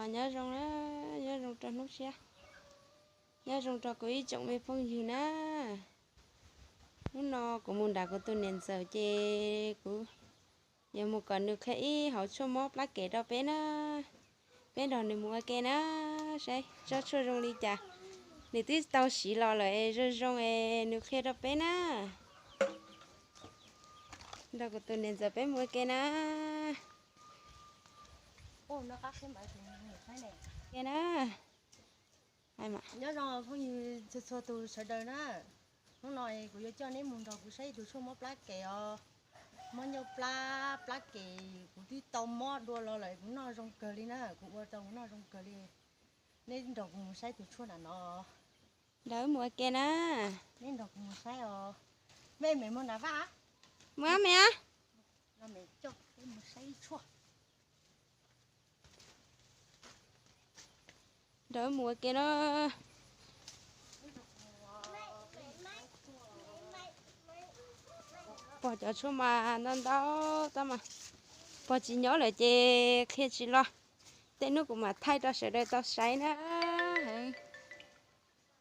Nyob zoo na, nyob zoo rau hnub tshiab, nyob zoo rau kuv ib tsoom me phooj ywg na. Hnub no kuv mus nram kuv tus niam ntxawm ces kuv yuav mus kom nws qhia ib hauv tshuaj mob plab kem rau peb na. Peb nrog nws mus ua ke na, saib tsob tshuaj zoo li cas. Nws twb tau siv los lawm es zoo zoo es nws qhia rau peb na. Nrog kuv tus niam ntxawm peb mus ua ke na. Ke na. Nyob zoo phooj ywg txhua txhua tus sawv daws na. Hnub no kuv yuav coj neb mus nrog kuv saib tus tshuaj mob plab kem os. Mob ncauj plab, plab kem kuv twb tau mob dua los lawm, kuv noj zoo kawg li na, kuv ua tau kuv noj zoo kawg li. Neb nrog kuv mus saib tus tshuaj na no. Ntawd mus ua ke na. Neb nrog kuv mus saib os. Mej mem mus nram vaj. Mus me a. Coj peb mus saib tshuaj. Nrog mus ua ke na. Pog cov tshuaj mas ntau ntau tab mas pog tsis nyob lawm ces qhia tsis los. Tej hnub kuv mam thaij rau sawv daws tau saib na.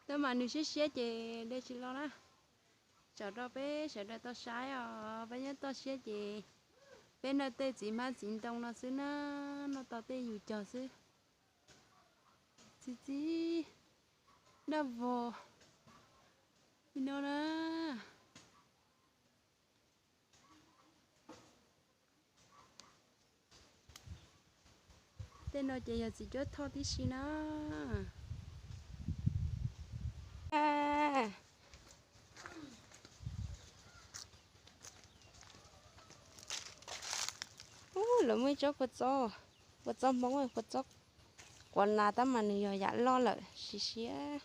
Tab mas nws siab siab ces de tsis los na. Tsom rau peb sawv daws tau saib os, peb nyob toj siab ces peb noj tej txiv hmab txiv ntoo no xwb na, noj tau tej yus cog xwb. Txiv txiv, daj vog li no na. Tej no ces yog txiv cuab thoj tib si na. Ub, lawv muaj ib tsob kua txob, kua txob Hmoob, kua txob quav nas tab mas nws yog yam loj lawm, siav siab.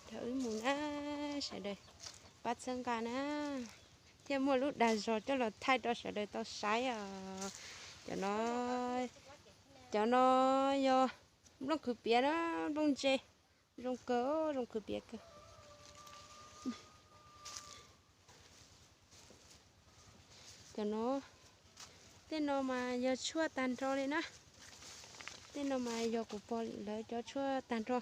Thaum wb mus na, sawv daws pab txhawb nqa na, thiaj muaj lub dag zog coj los thaij rau sawv daws tau saib os. Cov no, cov no yog nplooj khwv piav na, nplooj ntse, zoo kawg, zoo khwv piav kawg. Cov no, tej no mas yog tshuaj tag nrho li na. Tej no mas yog kuv pog lawv cov tshuaj tag nrho,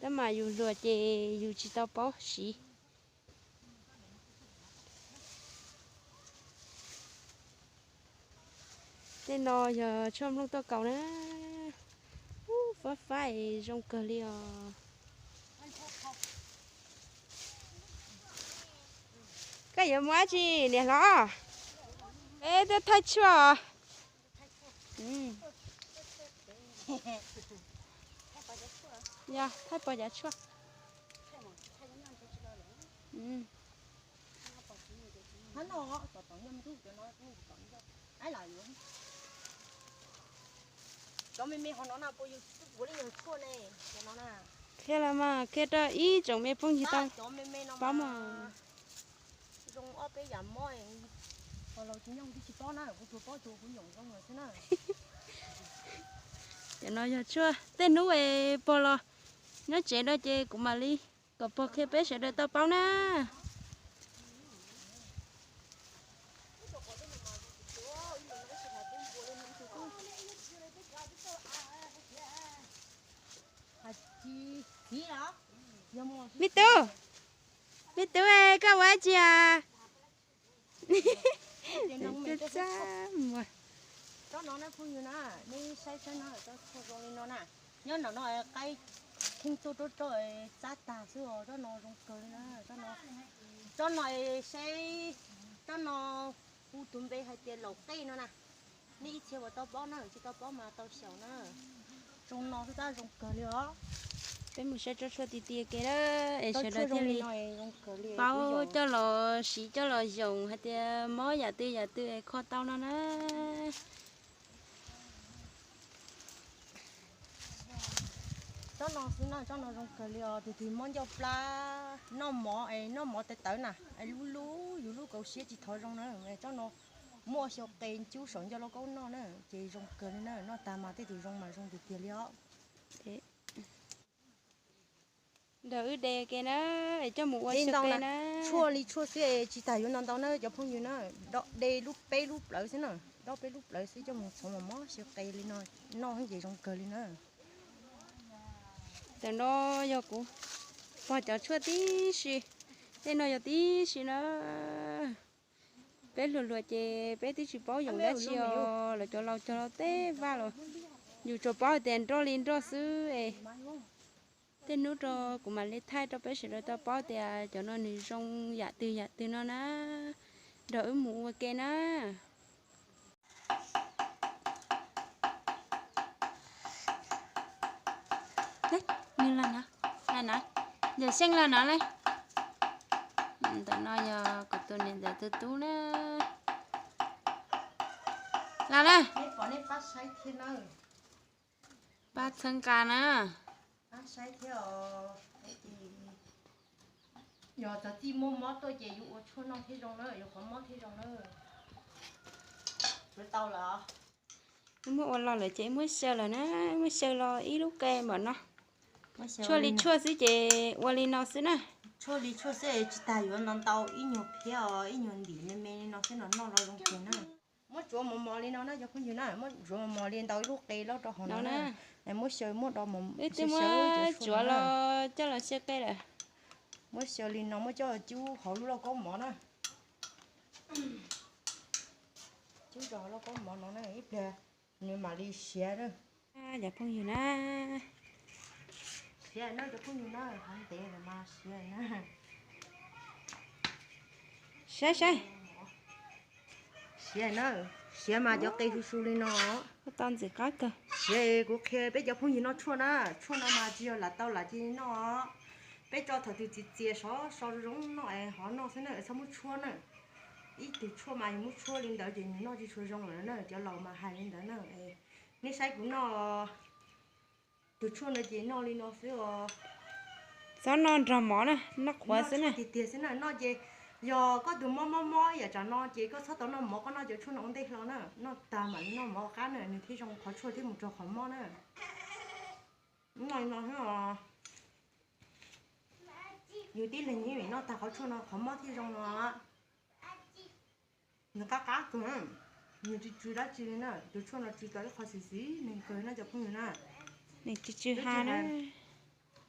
tab mas yus hluas ces yus tsis tau paub siv. Tej no yog tshuaj nplooj tuaj kaus na. Ub, fab fab es zoo kawg li os. Koj yuav mus dab tsi niam hlob? Peb twb thaij tshuaj os. Yog thaij pog cov tshuaj. Qhia los mas, qhia rau ib tsoom me phooj ywg tau paub mas. Cov no yog tshuaj tej hnub es pog los nyob tsev no ces kuv mam li kom pog qhia peb sawv daws tau paub na. Me tub, me tub, koj ua dab tsi a? Txaj muag. Tsob no na phooj ywg na, nej saib tsob no, tsob tshuaj zoo li no na. Nyob nram no qaib kheej tuaj rau rau txab tag xwb os, tsob no zoo kawg li na. Tsob no, tsob no saib, tsob no hu tus npe hais tias laum qej no na. Nej ib txhia uas tau paub na, tsis tau paub mas tau xyaum na. Zoo no xwb tab zoo kawg li os. Peb mus saib tsob tshuaj tiag tiag ke na, es sawv daws thiaj li paub coj los siv coj los yoom hais tias mob yam twg yam twg es kho tau no na. Tsob no xwb na, tsob no zoo kawg li os, tus twg mob ncauj plab, noj mov es noj mov tawv tawv na, es lub lub yus lub kaus siab tsis thov zoo na, tsob no muaj xyaw qe cub saum ncauj lauj kaub noj na, ces zoo kawg li na, noj tag mas tej tus zoo mas zoo tiag tiag li os. Nrog wb de ke na, es coj mus ua xyaw qe na. Tshuaj li tshuaj xwb, tsis tas yuav ntau ntau na cov phooj ywg na. Dob de lub peb lub plawv xwb na, dob peb lub plawv xwb coj mus txhoov mos mos xyaw qe li no, noj ces zoo kawg li na. Tam no yog kuv pog cov tshuaj tib si, tej no yog tib si na. Peb hluas hluas ces peb twb tsis paub yoom dab tsi os, lawv cov laus cog teb vaj los yus tsuas paub tias nroj li nroj xwb es. Tej hnub rau kuv mam li thaij rau peb sawv daws tau paub tias cov no nws zoo yam twg yam twg no na. Nrog wb mus ua ke na. Nws los no, los no, yawm Xyeej los no lauj. Ntawm no yog kuv tus niam ntxawm tus tub na. Los na. Pab txhawb nqa na. Yog txog txij muaj mob tuaj ces yuav ua tshuaj noj thiaj zoo na, yuav qhov mob thiaj zoo na. Tau lawm. Wb muab ua los lawm ces muab xyaw lawm na, muab xyaw los ib lub qe npaum no. Tshuaj li tshuaj xwb ces ua li no xwb na. Tshuaj li tshuaj xwb tsis tas yuav ntau ntau ib nyuag phiab os, ib nyuag ntim me me li no xwb no noj los zoo kawg na. Muab tsuav mos mos li no na cov phooj ywg na, muab tsuav mos mos li ntau ib lub qe loj rau hauv no na. Muab xyaw muab do mos, wb twb muab tsuav los coj los xyaw qe lawm. Muab xyaw li no muab coj cub hauv lub lauj kaub mov na. Cub rau hauv lauj kaub mov no na ib pliag nws mam li siav na. Cov phooj ywg na, siav na cov phooj ywg na, qhov ntev lawm mas siav na. Saib saib. Siav na, siav mas cov qe su su li no. Tau ntxim qab kawg. Siav kuv qhia peb cov phooj ywg noj tshuaj na, tshuaj no mas tsis yog lam tau lam cia li noj. Peb tso thaum twg txias txias sov so zoo zoo noj es ho noj xwb na, txhob muab tshuab na. Ib tug tshuaj mas yus muab tshuab li ntawd ces nws noj tsis tshua zoo lawm na, cov laus mas hais li ntawd na. Nej saib kuv noj, tus tshuaj no ces noj li no xwb os. Txhob noj nrog mov na, noj qhuav xwb na. Tiag tiag xwb na, noj ces yog koj tus mob mob mob yam tsam no ces koj txhob tau noj mov, koj noj cov tshuaj no ua ntej hlo na, noj tag mam li noj mov qab na, nws thiaj zoo qhov tshuaj thiaj mus rau qhov mob na. Noj li no xwb os. Yus tib leeg noj tag qhov tshuaj no qhov mob thiaj zoo no. Nws qab qab kawg, nws tsis tsw dab tsi li na, tus tshuaj no tsw tau ib qho xis xis neeg kawg na cov phooj ywg na. Nws tsw tsw ha na.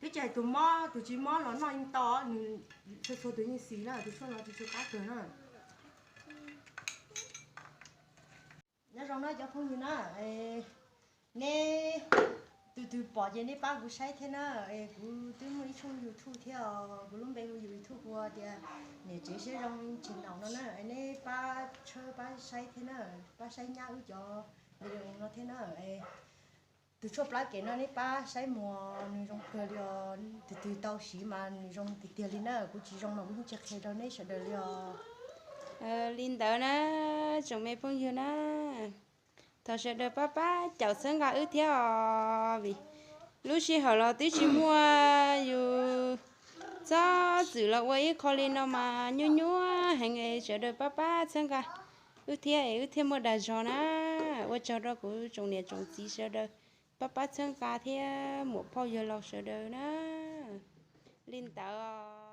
Twb tsis hais tus mob tus tsis mob los noj yeej tau, nws txhua txhua tus yeej xis na, tus tshuaj no tsw tsw qab kawg na. Nyob zoo na cov phooj ywg na, neb tus twg pom ces neb pab kuv saib thiab na, es kuv twb muaj ib tshooj YouTube thiab os, kuv lub npe hu YouTube hu tias niam tsev siab zoo channel no na, neb pab tshawb pab saib thiab na, pab saib nyab wb cov video no thiab na. Tus tshuaj plab kem no neb pab saib muag nws zoo kawg li os, tus twg tau siv mas nws zoo tiag tiag li na, kuv tsis zoo mas kuv yeej tsis qhia rau neb sawv daws li os. Li ntawd na, tsoom me phooj ywg na, thov sawv daws pab pab caum txhawb nqa wb thiab os, vim lub sij hawm los twb tsis muaj, yus txhob txwm los ua ib qho li no mas nyuaj nyuaj heev es sawv daws pab pab txhawb nqa wb thiab es wb thiaj muaj dag zog na. Ua tsaug rau kuv tsoom niam tsoom txiv sawv daws pab pab txhawb nqa thiab muam phauj yawg laus sawv daws na. Li ntawd